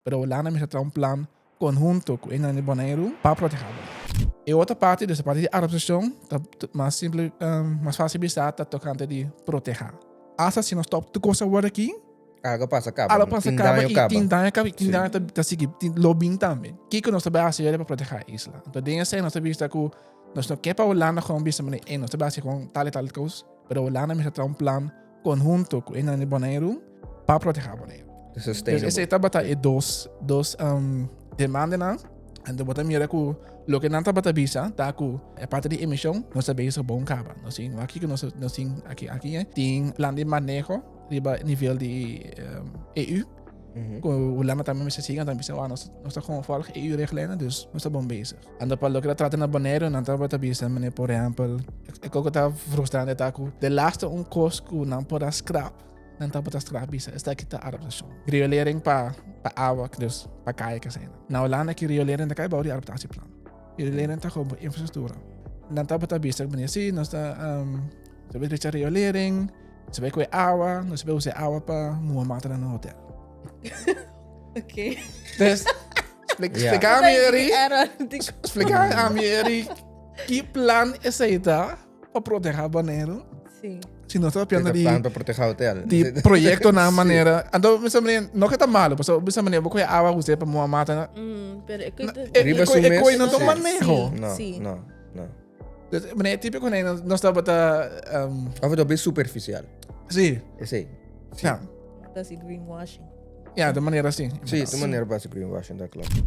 Pero Hulanda mester traha un plan konhunto ku esnan di Boneiru pa protehá Boneiru. E otro parti, dus e parti di adaptashon, ta mas simpel, mas fásil bisa ta tokante di protehá. Asta si nos stòp tur kos awor aki, Algo pasa kaba. Algo pasa Tin kaba daño i kaba. tin daño kaba i tin Sí. daño ta, ta sigui, tin, lo bin tambe. Kiko nos ta bai hasi pa protehá e isla? Anto den esei nos ta bisa ku nos no ke pa Hulanda gewoon bisa manera, ey, nos ta bai hasi gewoon tal i tal kos, pero Hulanda mester traha un plan konhunto ku esnan di Boneiru pa protehá Boneiru. Sustainable. Dus esei tabata e dos, dos um, demandanan. Anto bo ta mira ku loke nan tabata bisa ta ku e parte di emishon nos ta bezig bon kaba. Nos tin aki ku nos nos tin aki aki eh, tin plan di maneho riba nivel di um, EU. Ku Hulanda tambe mester sigui, nan ta bisa, "Wah, nos nos ta gewoon volg EU richtlijnen, dus nos ta bon bezig. Anto pa loke ta trata na Boneiru, nan tabata bisa meneer, por ehempel, e koko ta frustrante ta ku de laatste un kos ku nan por a scrap, nan tabata scrap bisa, esaki ta adaptashon. Riolering pa pa awa, dus pa kaya kesei. Na Hulanda ki riolering ta kai bou di adaptatieplan. Riolering ta gewoon bo infrastruktura. Nan tabata bisa meneer, si nos ta um, ta bai drecha riolering, nos ta bai koe awa, nos ta bai usa e awa pa muha mata na nan hotel. Oké. Dus, splika mi Eri, splika a mi Eri, ki plan esei ta pa proteha Boneiru? Sí. Si nos ta papiando di plan pa proteha hotel. Di proyectonan manera. Anto bisa manera, no que ta malo, paso bisa manera bo koe awa usé pa muha mata. Pero e koe Riba su mes. E koe no ta Sí. maneho. No, Sí. no, no. Dus, manera típico nee, nos tabata Of het is superficial. Sí. Esei. Ja. Dat is greenwashing. Ja, de manera así. Sí, de manera base greenwashing, dat klopt.